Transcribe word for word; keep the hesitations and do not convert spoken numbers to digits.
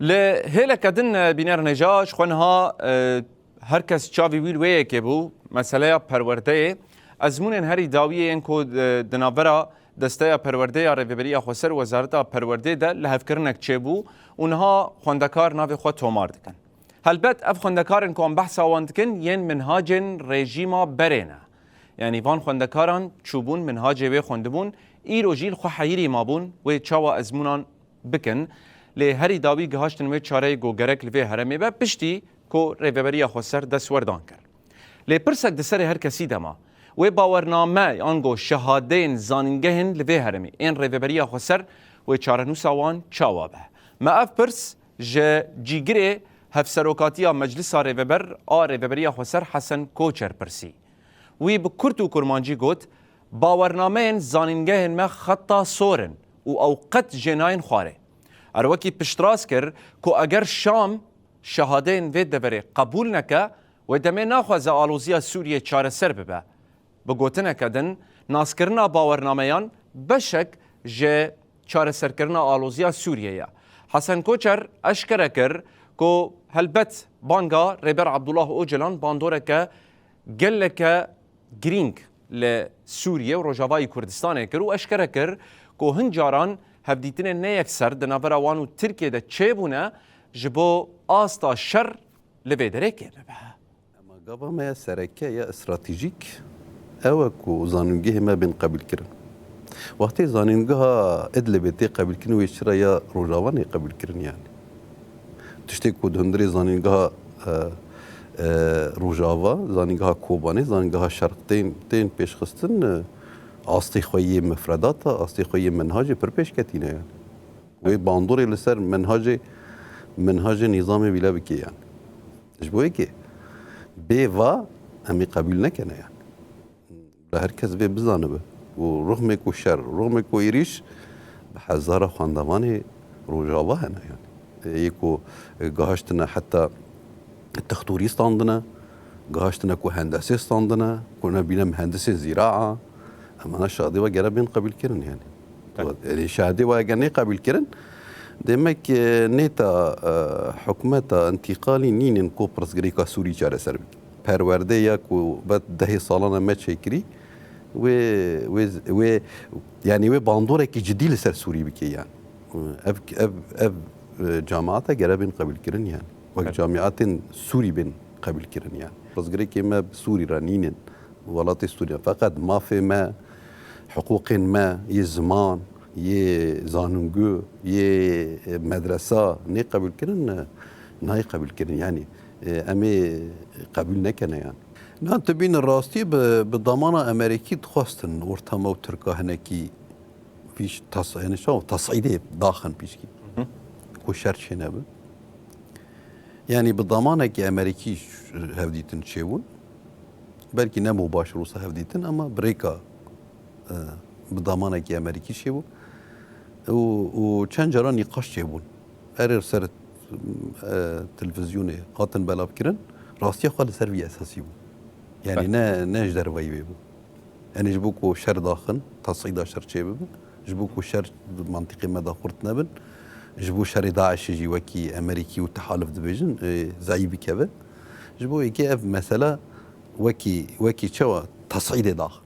Li hêleke din, e, bîner nêja ji xwe niha, e, her kes çavî wî li wê yekê bû, meseleya perwerdeyê. Ezmûnên herî dawiyê yên ku, e, di navbera Desteya Perwerdê ya Rêveberiya Xweser û Wezareta Perwerdê de lihevkirinek çêbû û niha xwendekar navê xwe tomar dikin. Helbet ev xwendekarên ku em behsa wan dikin yên minhacên rejîma berê ne. Yanî van xwendekaran çûbûn, minhacê wê xwendibûn, îro jî li xwe heyirî mabûn, wê çawa ezmûnan bikin. Lê herî dawî gihiştin wê çareyê ku gerek li vê herêmê be, piştî ku Rêveberiya Xweser destwerdan kir. Lê pirsek di serê her kesî de ma. Wê bawername yan go şehadeyên zanîngehên li vê herêmê ên Rêveberiya Xweser wê çarenûsa wan çawa be? Me ev pirs ji cîgirê Hevserokatiya Meclisa Rêveber a Rêveberiya Xweser Hesen Koçer pirsî. Wî bi kurt û kurmancî got, bawernameyên zanîngehên me xeta sor in û ew qet jê nayên xwarê. Er wekî piştrast kir ku eger Şam şehadeyên vê deverê qebûl neke, wê demê naxwaze aloziya Sûriyê çareser bibe. Bi gotineke din, naskirina bawernameyan beşek ji çareserkirina aloziya Sûriyê ye. Hesen Koçer eşkere kir ku helbet banga Rêber Abdullah Ocalan bandoreke geleke girîng li Sûriyê û Rojavayê Kurdistanê kir û eşkere kir ku hin caran hevdîtinên neyekser di navbera wan û Tirkiyê de çêbûne ji bo asta şer li vê derê kêm bibe. Ema gava me ya sereke ya stratejîk ew e ku zanîngehê me bên qebîlkirin. Wextê zanîngeha Idlibê tê qebîlkirin, wê çira ya Rojava nê qebîlkirin yani? Tiştê ku di hundirê zanîngeha, e, e, Rojava, zanîngeha Kobanê, zanîngeha Şerq tên, tên pêşxistin, e, astê xwe yê mifredata, astê xwe yê menhacê pir pêşketî ne yani. Wê bandorê li ser menhacê, menhacê nîzamê vîle bike yani. Ji bo yekê bê va em ê qebîl nekene yani. Li her kes vê bizanibe. Û rixmê ku şer, rixmê ku êrîş bi hezara xwendevanê Rojava hene yani. Yê ku gihiştine heta textûrî standine, gihiştine ku hendesê standine, ku ne bîne mihendisên zîraa. Emana şadê we gere bên qebîlkirin yani. Yanî şadê we eger nê qebîlkirin, demek, e, nêta, e, hikûmeta întîqalî nînin ku pirsgirêka Sûrî çareser bike. Perwerde ya ku vet dehê salan e me çêkirî, wê, wê, wê, yanî wê bandorekî cidî li ser Sûrî bike yani. Ev, ev, ev, e, cemaate gere bên qebîlkirin yani. Wek camiatên Sûrî bên qebîlkirin yani. Pirsgirêkê me bi Sûrî re nînin. Welatê Sûriye. Feqet mafê me, hiqûqên me, yê ziman, yê zanîngu, yê, e, medresa nê qebîlkirin, e, nayê qebîlkirin. Yanî, e, em ê qebîl nekene yan. Na tu bîne rastî bi, bi damana Emerîkî dixwestin ortama û Tirka hinekî pîş tas-, yanî çawa tesîdê daxin pîşkî. Ku şer çênebe. Yanî bi damanekî Emerîkî hevdîtin çêbûn. Belkî ne mubaşir wisa hevdîtin ama bi rêka, e, bi damanekî Emerîkî çêbû. Û, û çend caran nîqaş çêbûn. Erê ser, e, televîzyonê hatin belavkirin, rastiya xwe li ser vî esasî bû. Yanî ne, ne ji dervayî wê bû. Yanî ji bo ku şer daxin, tesîda şer çêbibe, ji bo ku şer di mantîqê me de xurt nebin, ji bo şerê DAIŞê jî wekî Emerîkî û tehalif dibêjin, e, zayî bikeve. Ji bo yekê ev mesela wekî, wekî çawa tesîdê daxin.